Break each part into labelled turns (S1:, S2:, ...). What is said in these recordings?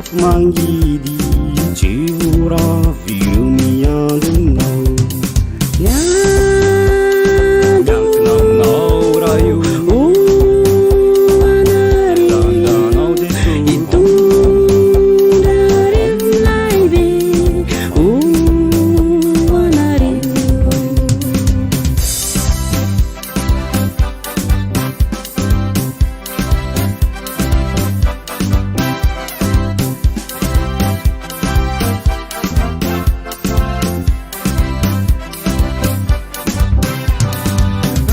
S1: sakafo mangidy tsy ho ravo ireo miandry aminao. Miankina aminao Ray o. Miandrandrana Jesoa.
S2: Hitondra reo lehibe ho anareo.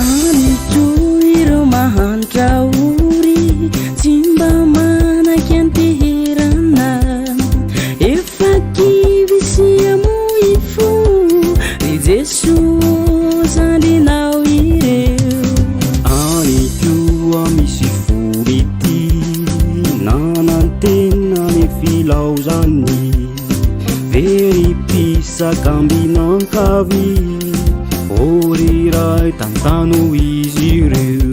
S2: Any koa ireo mahantra ory tsy mba manan-kianteherana. Efa kivy sy hamoy fo, ry Jesoa zandrinao ireo.
S1: Any koa misy fo mitia nanantena ny filaozany. Very mpisaka ambinankavia, ô ry Ray tantano izy ireo.